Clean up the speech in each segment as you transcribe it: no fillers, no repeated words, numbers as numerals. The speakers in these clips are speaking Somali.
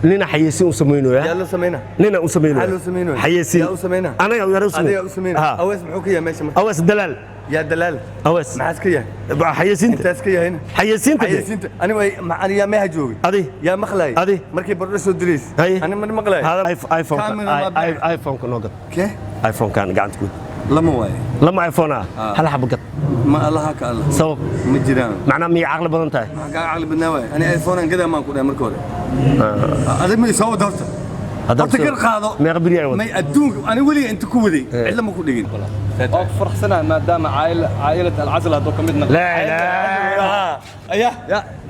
Nina xayeysiin u samaynayaa. Yaa loo samaynaa? Nina u samaynaya. Maxaa loo samaynaya? Xayeysiin. Yaa u samaynaa? Anaga yaa u samaynaa. Adigaa u samaynaa? Ha. Awees muxuu ka yahay meesha marka? Awees dalaal. Yaa dalaal? Awees. Maxaas ka yahay? Xayeysiinta. Intaas ka yahayna? Xayeysiinta dee. Xayeysiinta. Ani way ani yaa meeha joogay? Adi. Yaa maqlaayay? Adi. Markii baradho soo dirays? Haye. Ani ma maqlaayay? Hada iPhone. Camera ma bixi. iPhone-ka noo gad. Kee? iPhone-kan gacanta ku. Lama waaye. Lama iPhone ah. Hal xabo gad. Ma allaha ka Allah. Sabab? Ma jiraan. Macnaa miyay caqli badan tahay? Maxaa kaaga caqli badnaa waaye? Ani iPhone aan gadaa maan ku dhahay marka hore. Adig ma isoo wada horta. Haddaan Horta gar qaado. Meeqa beri ay wada? May adduunka ani weliga inta ku waday cidla ma ku dhigin. Oo ku faraxsanahay maadaama caailat alcasl hadduu ka mid noqdo. Laa ilaaha. Ayaa.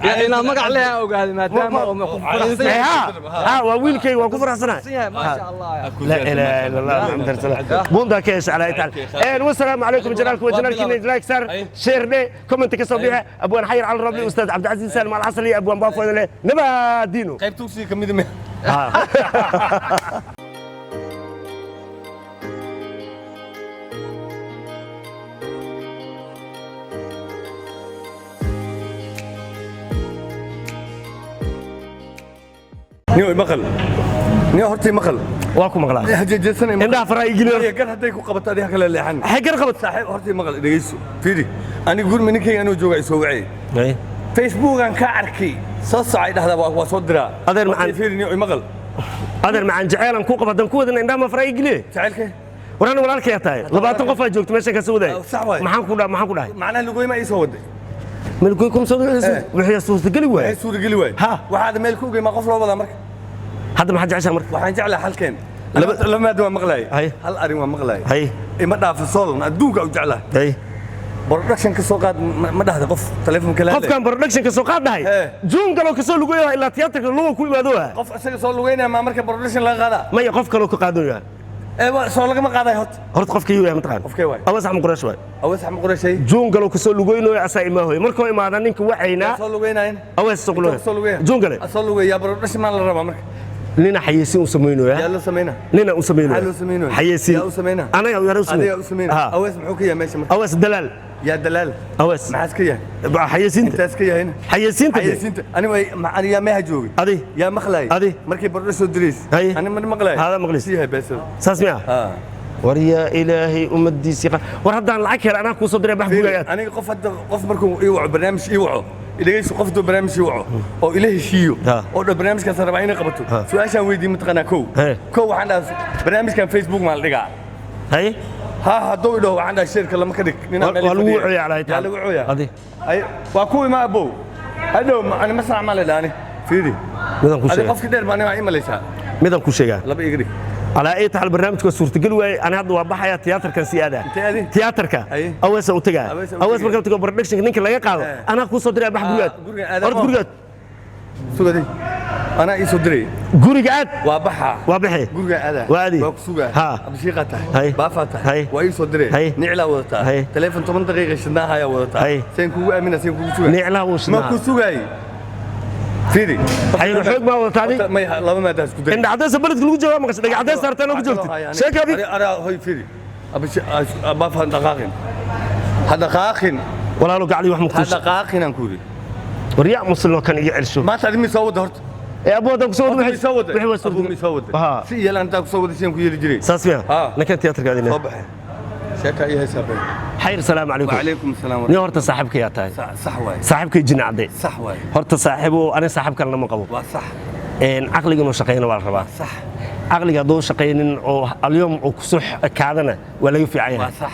Ya inaa magac leh aan ogaaday maadaama oo ku faraxsan yahay. Ha ha, waa wiilkayga, waan ku faraxsanahay. Yahay, maasha Allah. لا اله الا الله محمد رسول الله. بوندا كيش على تعالى. والسلام عليكم جلالكم وجلالكم. لايك صار شير لي كومنت كسو بيها. ابوان حير على الربي، استاذ عبد العزيز سالم العصري، ابوان بافو نبا دينو. Qayb tugsiga ka mid ah. Niyo maqal. Niyo hortay maqal. Waa ku maqlaa. Hajeejeesanay. Indhaha faraha igili. Gar hadday ku qabato adiga kala leexan. Maxay gar qabat? Saaxiib, hortay maqal, dhegeyso. Fiiri. Ani gurmi ninkayga anuu jooga isoo wacay. Facebookan ka arkay. Soo socay dhahda waa soo diraa. Adeer macaan. Fiiri niyo maqal. Adeer macaan, jaceylan ku qaba dan ku wadana indhaha ma faraha igili. Jacaylkee? Waraan walaalkay tahay, 20 qof aa joogto meeshan ka soo waday. Sax waay. Maxaan ku dhahay, maxaan ku dhahay? Macnaha lugoyma ii soo waday. Milkoy kum soo wixii suurtageli waay. Waxay suurageli waay. Ha. Waxaad meel ku ogey ma qof loo wadaa marka. Hadda maxaa jeceshaa marka? Waxaan jeclahay halkeen. Laba maad waa maqlaay. Hay. Hal arrin waa maqlaay. Hay. Ima dhaafo soolon adduunka u jeclahay. Hay. Production ka soo qaad ma dhahda qof telefoonka la hadlay. Qofkan production ka soo qaad dhahay. Juun galoo kasoo lugoyo ilaa tiyaatarka lugo ku imaado waa. Qof isaga soo lugeynaya ma marka production laga qaadaa? Maya, qof kaloo ka qaadanaya. Ee waa soo lagama qaaday horta. Horta qofka yuu yahay mataqaan? Qofkee waay? Awas Axmed Quraash waay. Awees Axmed Qurashay. Juun galoo kasoo lugoynayo asaa imaahoy markuu imaada ninka wacaynaa. Soo lugeynayan. Awees soo lugoynaya. Soo lugeynaya. Juun gale. Soo lugeeya production ma la rabaa marka. Nina xayeysiin u samaynaya. Yaa loo samaynaa? Nina u samaynaya. Maxaa loo samaynaya? Xayeysiin. Yaa u samaynaa? Anaga yaa u samaynaa. Adiga u samaynaa? Ha. Awees muxuu ka yahay meesha marka? Awees dalaal. Yaa dalaal? Awees. Maxaas ka yahay? Xayeysiinta. Intaas ka yahayna? Xayeysiinta dee. Xayeysiinta. Ani way ani yaa meeha joogay? Adi. Yaa maqlaayay? Adi. Markii baradho soo dirays? Haye. Ani ma maqlaayay. Hada maqlays. Sii yahay beesada. Saas miya? Ha. War yaa ilaahay ummadiisii war haddaan lacag hel anaa kuu soo diray bax buugayaad. Aniga qof hadda qof markuu ii waco barnaamij ii waco dhegeyso, qof duu barnaamij ii waco oo ila heshiiyo Ha. oo dhan barnaamijkaas rabaa inay qabato, Ha. su-aashaan weydiin mataqaanaa kow. He. Kow waxaan dhahaa barnaamijkan Facebook maa la dhigaa? Haye. Ha, hadduu idhaho waxaan dhahaa sheerka lama ka dhig ninaa meel waa lagu fadhiya. wacoyaa calaa Yaa taala. lagu wacoyaa. Adi. Ay, waa kuwii ma abow hadhow ani ma saac maa la dhaani fiiri. Midaan ku adi sheegaa. Qofkii dheer baa aniga ii malaysaa. Midaan ku sheegaa. Laba iga dhig. Calaa ay taxal barnaamijka waa suurtagal waaye. Ani hadda waa baxayaa, tiyaatarkan sii aadaa. Intee aadi? Tiyaatarka. Haye. Aweesa u tagaa. Aweesa u Awees tagaya. markaa tago productionka ninka laga qaado anaa kuu soo diray bax gurigaad. Guriga aad Horta ama? gurigaad. Sugaday anaa ii soo diray. Guriga aad. Waa baxaa. Waa baxee. Guriga aadaa. Waa aadi. Waa ku sugaa. Ha. Abshiiqaa tahay. Hay. Baafaa tahay. Hay. Waa ii soo diray. Hay. Niclaa wadataa. Hay. Taleefon 10 daqiiqa shidnaaha ayaa wadataa. Hay. Seen kugu aamina, seen kugu sugaa. Niclaha wuu ma shidnaa. ku sugaay fiiri. Xayir xoog maa wadataa adi? Horta, may laba maada isku day. Indha cadaysa baledka lagu joogaa maqashay dhaga cadays saarteen oo ku joogtid sheekaadi. Araa hoy fiiri. Abaaf ha dhaqaaqin, ha dhaqaaqin. Walaalo gacli wax ha muqtuus. dhaqaaqin aan ku yidhi. War yaa muslimoo kan iga celsho. Maanta adi mi soo wada horta. Ee abu haddaan kusoo wada mi soo wada. Wixii waa Abuu mi soo wada. Ha. Si yeelan intaa ku soo wada seen ku yeeli jiray. Saas miya? Ha. Ninkan tiyaatarka adina. Soo baxay sheeka iyo heesaa. Xayr, salaamu calaykum. وعليكم السلام. Nin horta saaxiibkayaa tahay. صح واي. Saaxiibkay jin cadde. صح واي. Horta saaxiibo, ani saaxiib kalena ma qabo. وصح. Caqliga inuu shaqeeyana waa la rabaa. صح. Caqliga hadduu shaqaynin oo alyom uu kusoo kaadana waa laga fiican yahay. وصح.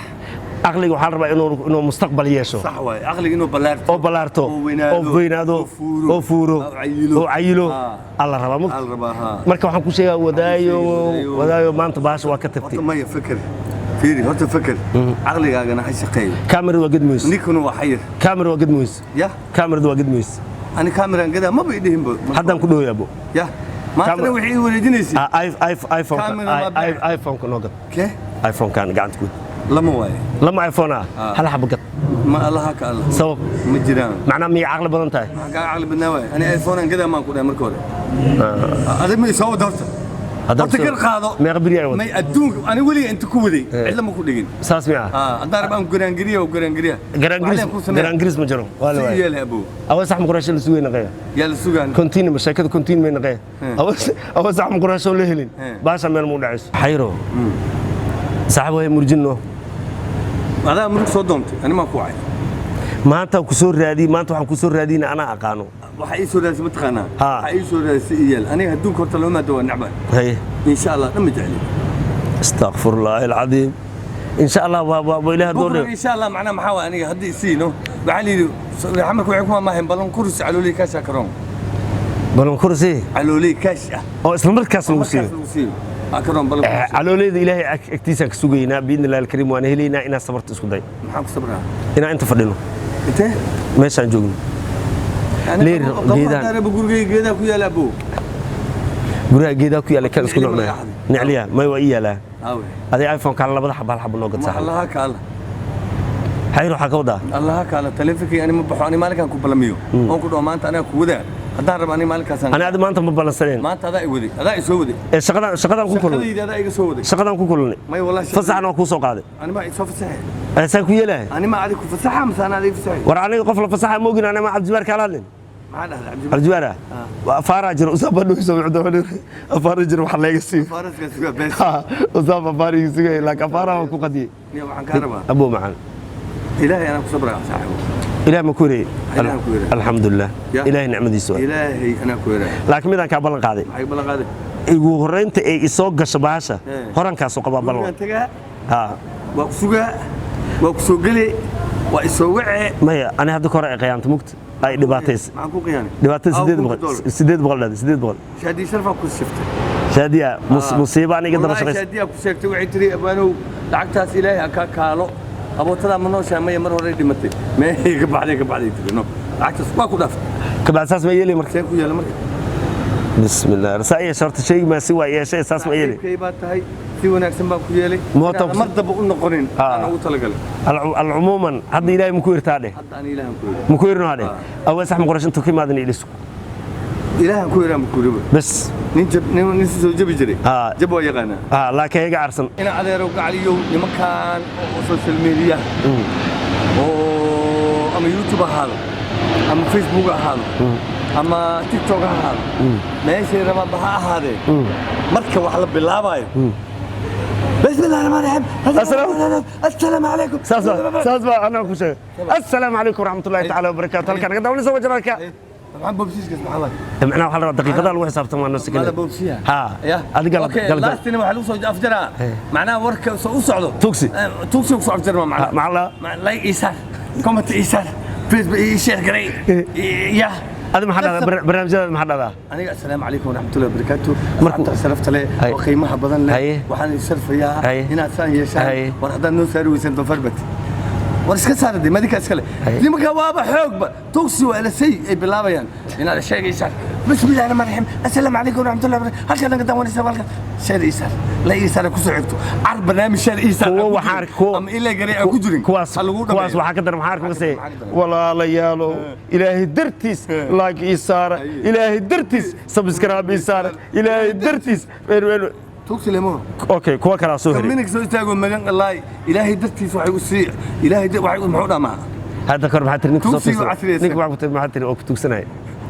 Caqliga waxaa la rabaa inuu mustaqbal yeesho. صح واي، عقلي انه بلارت. Oo ballaarto. oo weynaado. Oo weynaado. Oo fuuro. Oo fuuro. Oo cayilo. Oo cayilo. Ah. Alla rabaa mugta. الرباها. Marka waxaan ku sheegaa wadaayo. Wadaayo. Wadaayo, maanta baasha waa ka tagtay. horta maya fikir fiiri, horta fikir caqligaagana ha shaqeeyo. Kamerada waa gedmoys. ninkuna waa xayir. Kamerada waa gedmoys. Ya. Kamerada waa gedmoys. ani kameraan gadaa maba idhihinba. Haddaan ku dhowayaabo. Ya maantana wixii ii wareejinaysay. iPhone. Camera waa bixi. iPhone-ka noo gad. Kee? iPhone-kan gacanta ku. Lama waaye. Lama iPhone ah. Hal xabo gad. Ma allaha ka Allah. Sabab? Ma jiraan. Macnaa miyay caqli badan tahay? Maxaa kaaga caqli badnaa waaye? Ani iPhone aan gadaa maan ku dhahay marka hore. Adig ma isoo wada horta. Haddaan Horta gar qaado. Meeqa beri ay wada? May, adduunka ani weliga inta ku waday cidla ma ku dhigin. Saas miya? Ah, haddaan rab aan garaangiriya oo garaangiriya. Garaangiris, garaangiris ma jiro, waa la Si waayay. Yeelay abow. Awa sax muqurasho la sugay naqaya. Yaa la sugaan. Continue ma sheekada, continue may naqaya. Awa sax muqurasho la helin. Baasha meel muu dhacayso xayro, saaxiib way murjinno. Adaa murug soo doontay, ani maa ku wacay. Maanta ku soo raadiyey, maanta waxaan ku soo raadiyeyna anaa aqaano. Waxa ii soo raadisay ma taqaanaa? Ha. Waxa ii soo raadisay ii yeel. Aniga adduunka horta lama maado, waa necbaa. Haye. Insha Allah dhan ma jecli. Astaqfirullahi alcadiim, insha Allah waa ilaah Bukra. doonay. Insha Allah macnaha maxaa waay? Aniga haddii isiino waxaa la yidhi xamarka waxay ku maamaahin balan kursi calooley kaash ah karoon. Balan kursi. Calooley kaash ah. Oo isla markaas lagu markaas siiyo. Lagu siiyo ah karoon balan kursi. Calooleeda ilaahay agtiisaan ka sugaynaa, biidni illahi alkariim, waana helaynaa. Inaa sabarta isku day. Maxaan ku sabraa? Inaan inta fadhino. Intee? Meeshaan joogno. Leer, geedaan. Geedaan gurigayga geedaa ku yaala abow. Guryaha geedaa ku yaalla kan isku Nicli ma nocmaya. laga xaday? Nicliya may, waa ii yaalaa. Aawe? Aday iPhone kaala labada xaba hal xaba noo gad Ma saaxiib. Allaha kaala. Xayr, waxaa ka wadaa. Allaha kaala, taleefankayga ani ma baxo. Ani maalinkaan ku balamiyo oon ku dhaho maanta aniga ku wadaa, haddaan rabo ani maalinkaasaan. Ani adi maanta ma ballansaneen. Maanta adaa i waday, adaa i soo waday. Ee shaqadaan ku kulnay. Shaqadayda adaa iga soo waday. Shaqadaan ku kulnay. May wallahi. Fasaxna waa kuu soo qaaday. Ani ma i soo fasaxay. Saan ku yeelahay. Ani ma adig ku fasaxa mise ana adig fasaxay? War aniga qof la fasaxa ma ogin, anaa ma Cabdijabaar kaala hadlin. Maxaa dhahday Cabdijabaar? Cabdijabaar ah waa afaaraa jiro, usaaba dhowso afaara jiro, waxa laga siiyo. Faaraskaas waa bees. Usaaba afaariga sugay, laakiin afaaraha waan ku qadiyey. Niyo, waxaan kaa rabaa. Abuu macaan. Ilaahay anaa ku sabraa saaxibo. Ilaah ma ku wareeyey? Ilaah ku wareeyey. Alxamdulilah. Ya. Ilaahay nicmadiisa waa. Ilaahay anaa ku wareeyay. Laakiin midaan kaa ballan qaaday. Maxay ballan qaaday? Igu horreynta ee isoo gasho bahasha horankaasoo qabaa ballan. Gurigaan tagaa. Ha. Waa ku sugaa, waa ku soo geli, waa isoo wacee. Maya, ani hadda ka hore ay qiyaamta mugta ay dhibaataysa. Maxaan ku qiyaanay? Dhibaatada Aw, 800 kunka boqol dollar. 800 dhahday, 800. Shaadii sharfaa ku shiftay. Shaadiya musiibo aniga daba Wallaahi. shaqaysa. Shaadiyaa ku sheegtay, waxay tiri abaanow lacagtaas ilaahay ha kaa kaalo, abootadaa ma nooshahay? Maya, mar hore dhimatay, meehay ka baxday, ka baxday tiri, no lacagtaas waa ku dhaaftay. Kabacdi saas ma yeeli marka. See ku yeela marka? Bismillah, saa yeeshe horta, sheegi maa si waa yeeshe, saas ma yeeli. Saaxiibkay baa tahay, si wanaagsan baan ku yeelay. Inaadan mar damba u noqonin aan ugu talagalay. Alcumuuman hadda ilaahay maku irtaa dheh. Hadda aan ilaahan ku yeelay. Maku irno hadhe awaa sax maqorasho intuu ka imaadan ilisku. Ilaahan ku yeeraa ma ku ribo. Bas. Nin jab nin soo jabi jiray. Jab waa yaqaanaa. Laakiin iga carsan. Ina adeerow gacaliyow, nimankan oo social media oo ama YouTube ha ahaado ama Facebook ha ahaado ama TikTok ha ahaado, meeshay rabaanba ha ahaadee, marka wax la bilaabayo bismillahi rahmaan raxiim, assalaamu calaykum. Saas baa anaa ku sheegay, assalaamu calaykum waraxmatullahi tacaala wabarakaatu, halkaan naga daawanaysa waa janaalka. Maxaa boobsiiskaas, maxaa waay? Macnaha waxaa la rabaa daqiiqadaha lagu xisaabtamo noo Mala boobsiya? Ha. Ya. Adiga Okay, gal gal. Lastina waxaa lagu soo afjaraa. Macnaha warka soo u socdo. Tugsi. Tugsi ku soo afjarma macnaha. Maxaa la Like ii saar, comment ii saar, Facebook ii share garay. Ya. Adi maxaa dhahdaa barnaamijyadaada, maxaa dhahdaa? Aniga assalaamu calaykum waraxmatullahi wabarakaatu. Asxaabta sharafta leh Hay. oo qiimaha badan leh. Haye. Waxaan idin sharfayaa Haye. inaad saan yeeshaan. Haye. War haddaad noo saari weysaan doofaarbati. War iska saara dee, madinka iskale. Haye. Nimanka waaba xoogba. Tugsi waa la say ay bilaabayaan. Inaad sheegaysaan. Bismillahi rahmaani rahiim. Assalaamu calaykum waraxmatullahi wabarakaatu. Halkan naga daawanaysa halkan. Share ii saar. La ii saar ku soo xigto. Car barnaamij share ii saar. Kuwa waxaan kuwa ama ilaa garay aan ku jirin. Kuwaas Ha lagu kuwaas dhameeyo. waxaa ka daran, maxaa arkay Maxaa ka daran? Walaalayaalow, ilaahay dartiis like ii saara, ilaahay dartiis subscribe ii saara, ilaahay dartiis Tugsi lemo. Okay, kuwa kalaa soo heray. Minig soo istaago magan allaay ilaahay dartiis waxay u sii ilaahay waxay u muxuu dhamaa. Hadda kor maxaa tiri ninka soo Tugsiga tuugsanaya? casriyeysan. Ninka waxaa ku tiri, maxaa tiri oo ku tuugsanaya?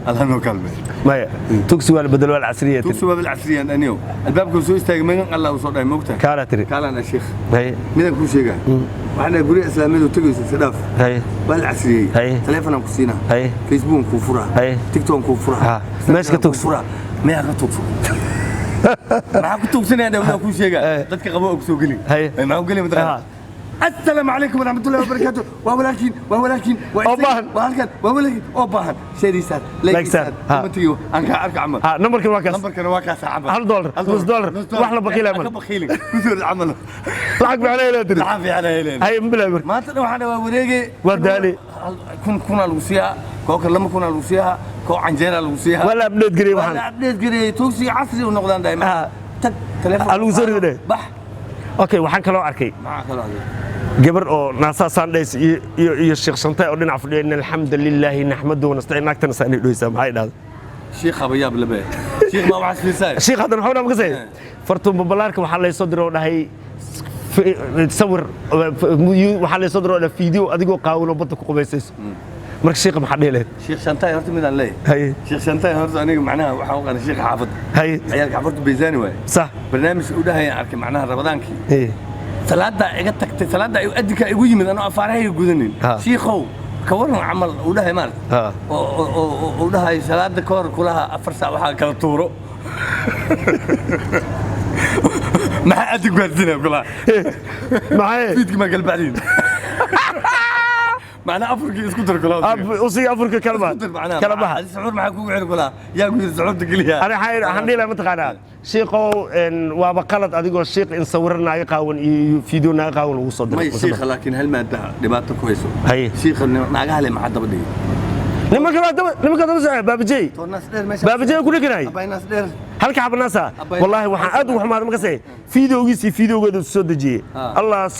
Allah noo kaalmay. Maya, tugsi waa la bedelo, waa la casriyeeyay tiri. Tugsi waa bil casriyaan aniyo albaabka soo istaagay magan allah uu soo dhahay moogtahay. Kaalaa tiri. Kaalaan sheekh. Haye. Midaan kuu sheegaa waxaan dhahay guryaha islaamiyadu tagayso iska dhaaf. Haye. Waa la casriyey. Haye. Taleefanaan ku siinaa. Haye. Facebook kuu furaa. Haye. TikTok kuu furaa. Ha. Meesha ka Instagram kuu tugso. furaa. Meeha ka tugso? Maxaa ku tugsanaya? Dhawdaa kuu sheegaa. Dadka qabo oo ku soo gelin. Haye. Maxaa ku gelin mataqaanaa? السلام عليكم ورحمة الله وبركاته، وولكن وولكن oo baahan. وهلكن وولكن oo baahan share saar. Like saar. Ha. Commentiga aan ka arka camal. Ha, numberkan waa kaas. Nambarkana waa kaas camal. $1, $0, wax la baqiilaya mal. Ka baqiilin kusoo camal. Lacag fiican ay leedahay. Lacag fiican ay leedahay. Haye, ma bilaabay marka. Maanta dhan waxaan waa wareegay. Waa daali. 1000 kunaa lagu siiyaa, koo kale 2000 lagu siiyaa, koo canjeeraa lagu siiyaa. Waa la update gareeyey. Waa waxaan la update gareeyey, tugsiga casri u noqdaan dhahay. Tag telefoon. Ha, lagu soo rido dheh. Bax. Okay, waxaan kaloo arkay maxaa kaloo arkay? Gabar oo naasaa saandhays iyo sheekh shantay oo dhinac fadhiya, in alxamda lilaahi naxmadu wanastaciin, naagtana saanay dhoysaa, maxay dhahday? Shiikh abayaab labe. Shiikh ma waxaas fiirsaay. Shiikh haddana waxuu dhaa makasay Fartuun Balbalaarka waxaa laysoo diray oo dhahay sawir, waxaa laysoo diray oo dhahay video adigoo qaawan oo badda ku qubaysayso. Marka shiikha maxaa dhihi lahayd? Shiikh Shantay horta midaan leeyahay. Haye. Shiikh Shantay horta aniga macnaha waxaan u qanay shiikh xaafadda. Haye. Ciyaalka xaafaddu Bayzaani waaye. Sax. Barnaamij u dhahayaan arkay macnaha Ramadaankii. Haye. Salaada iga tagtay, salaada ay adinka igu yimid anoo afaarahayga gudanin. Shiikhow ka waran camal uu dhahay maarata. Oo uu dhahay salaada ka hor kulaha 4 saac waxaa kala tuuro. Maxaa adin gaarsiinaya kulaha? Maxay? Fiidkii maa galbacdiin. Macnaha afurkii isku dar kulaha. Usiga afurka kalma Isku dar macnaha. kala baxa. Adi suxuur maxaa kugu xiri kulaha? Yaa ku yiri suxuurta geliya? Ani waxaan dhihi lahaa mataqaanaa shiikow waaba qalad adigoo shiik in sawiro naaga qaawan iyo video naaga qaawan lagu soo diray. May shiikha laakiin hal maada dhibaato ku hayso. Haye. Shiikha naagaha le maxaa daba dhigay? Nimanka baa daba, nimanka daba socda Baabajey. Toornaas dheer meesha. Baabajey ku dhiganay. Abaynaas dheer. Halka xabnaasa wallaahi waxaan aad ugu xumaaday markase fiidiyowgiisii fiidiyowgeeda soo dejiyey. Allah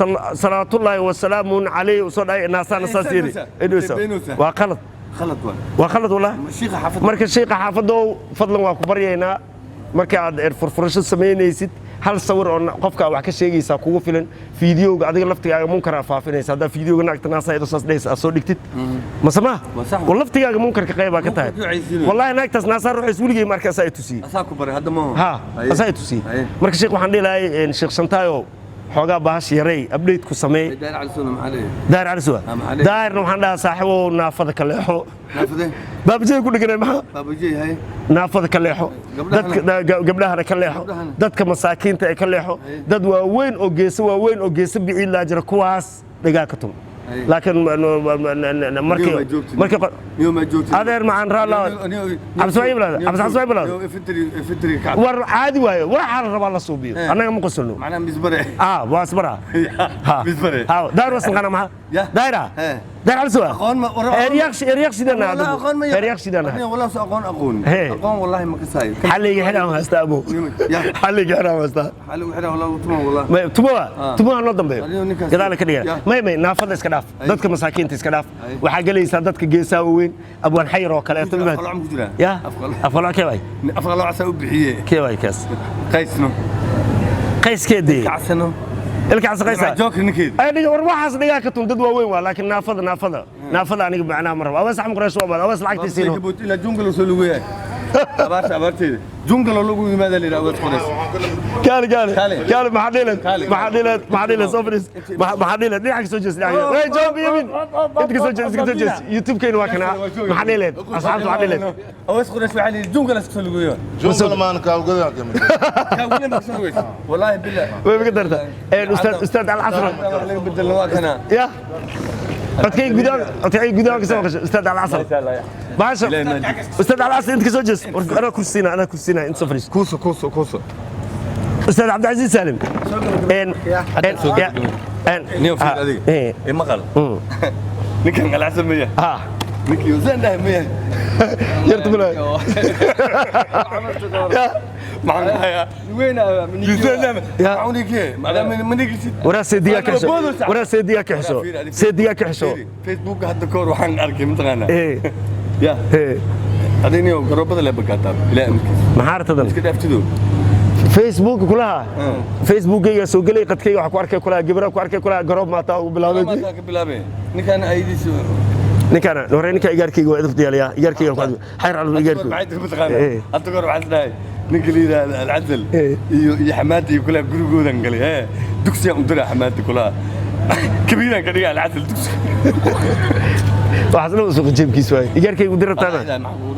salaatullaahi wasalaamun calayhi usoo dhahay naasaana saas yiri. Waa qalad. Khalad waa. Waa qalad wallaahi. Shiikha xaafadda. Marka shiiqa xaafadow fadlan waa ku baryaynaa marka aad furfurasho samaynaysid hal sawir oo qofka wax ka sheegaysaa kugu filan. Fiidiyowga adiga laftigaaga munkaraa faafinaysa haddaa fiidiyowga naagta naasa iyadoo saas dhehaysa aad soo dhigtid mase ma Waa sax. war laftigaaga munkarka qaybaa ka tahay. Munkarkii waxay Wallaahi naagtaas naasaa ruuxays weligay marka asaa i tusiyey. Asaa ku baray hadda ma. Ha, asaa i tusiyey. Marka sheekh waxaan dhihi lahay sheekh Shantaayo xoogaa bahash yarey, update ku sameey. Daar cali suuna maxaa leeyahay? Daahir cali suwa. Ah, maxaa leeyahay? Daahirna waxaan dhahaa saaxiibow naafada ka leexo. Naafade. Baabajey ku dhiganay maxaa? Baabajey hay. Naafada ka leexo. Gabdhahana? Dadka gabdhahana ka leexo. Gabdhahana? Dadka masaakiinta ee ka leexo. Dad waaweyn oo geeso waaweyn oo geeso biciid laa jira, kuwaas dhagaa ka tum. Laakiin markii Niyo ma joogtid. markii Niyo ma joogtid. Adeer macaan raala Cabdismaaiil bilaada, Cabdismaaiil bilaada. Niyo infantry infantry ka. War caadi waaye, waxaa la rabaa la suubiyo, annaga ma qosolno. Macnaha misbare. Ah, waa isbara ha. Misbare. Ha, daar wasan qana maxaa? Ya. Daira He. daar cali suwa. Aqoon ma eryaqsidana والله aqoon ma eryaqsidana. والله soo aqoon aqoon. He. Aqoon wallahi ma kasaayo. Xalliga xidhaan haystaa abo. Ya. Xalliga xidhaan haystaa. Xal u xira wallahi tuma wallahi. May tumaha tumaha noo dambeeyo. Adigo ninkaas- Gadaala ka dhiga. Ya. May may naafada iska dhaaf, dadka masaakiinta iska dhaaf. Ay. Waxaa gelaysaa dadka geesaha waaweyn, abwaan xayir oo kaleeto. Afqalooc ma ku jiraa? Ya. Afqalooc. Afqalooc kee waay? Afqalooc asaa u bixiye. Kee waay kaas? Qaysno. Qayskeedii. Kacsano. Ilka casa qaysa. Joker ninkeed. Ay dhiga, war waxaas dhigaa ka tun, dad waaweyn waa, laakiin naafada naafada naafada aniga macnaha ma rabo. Awaas Axmed Quraysh waa baad awaas lacagtii siino. Ilaa jungle soo lagu yahay. Abaarta abaarteeda. Jungle lagu yimaada la yiraahdo Qurays. Kaali kaali. Kaali. Kaali maxaa dhiileed? Kaali. Maxaa dhiileed? Maxaa dhiileed? Soo fadhiis. Maxaa dhiileed? Dhinaca ka soo jees, dhinaca way joob yamin inta ka soo jees, ka soo jees. YouTube-keena waa kana. Maxaa dhiileed asxaabta? Maxaa dhiileed? Awaas Qurays waxaa la yidhi jungle soo lagu yahay. Jungle maan kaawgadan ka mid. Kaawgana ma soo lagu. Wallahi billah. Way iga darta ustaad, ustaad Alcasr. Wax laga bedelo waa kana. Ya codkay gudaha, codkay gudaha ka soo maqashay ustaad Alcasr baasha. Ustaad Alcasr inta ka soo jees. War anaa kursiina, anaa kursiina, inta soo fadhiis. Kuuso kuuso kuuso. Ustaad Cabdicasiis Saalim en en ya en Niyo fiir adiga. Eh. Ee maqal. Ninkan qalacsan ma yahay. Ha. Ninkii Hussein dhahay ma yahay. Yarta bilaa ya. Maxaan dhahayaa? Weyn. Hussein dhahay. Ya. Maxaa ninkii? Maadaama ma nigisid. Waraa seedigaa ka xisho, waraa seedigaa ka xisho, seedigaa ka xisho. Facebook hadda ka hor waxaan arkay mataqaanaa. Ee. Ya. Ee. Adiniyo garoobada le bagaataa ilaa amkiis. Maxaa artadan? Iska dhaaftido. Facebook kulaha, Facebookayga soo gelay, qadkayga waxaa ku arkay kulaha gabra ku arkay kulaha garoob maataa ugu bilaabay. Maanta ka bilaabay. Ninkan aydiis. Ninkana hore ninka igaarkayga waa idin diyaaliyaa, igaarkayga ku xayr calbu igaarkayga. Maxay tiri mataqaanaa? Eh. Hadda ka hor waxaan dhahay ninka la yidhaahdo Alcadal Eh. iyo Xamaada iyo kulaha gurigoodan galay. Ee dugsiyaan u diraa Xamaada kulaha. Kabiiraan ka dhigaa Alcadal dugsi. Waxaas dhan suuqa jeebkiis waay. Igaarkayga u dirata ma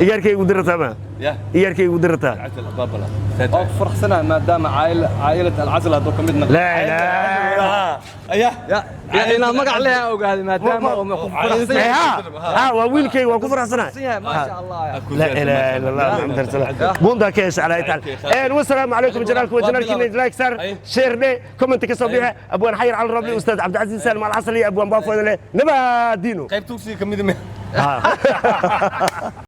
igaarkayga u dirata ma Ya. igaarkayga u dirata. Alcadal baabala. Oo ku faraxsanahay maadaama caailat alcasl hadduu ka mid noqdo. Laa ilaaha. Aya. Ya inaa magac leha ogaaday maadaama oo ku faraxsan Eh, yahay. ha ha, waa wiilkayga, waan ku faraxsanahay. Yahay, maasha Allah. لا اله الا الله محمد رسول الله. بوندا كيس على تعال ان والسلام عليكم جلالكم وجلالكم. لايك صار شير لي كومنت كسو بيها. ابوان حير على الربلي، استاذ عبد العزيز سالم العصري، ابوان بافو نبا دينو. Qayb tugsiga ka mid ah. ها.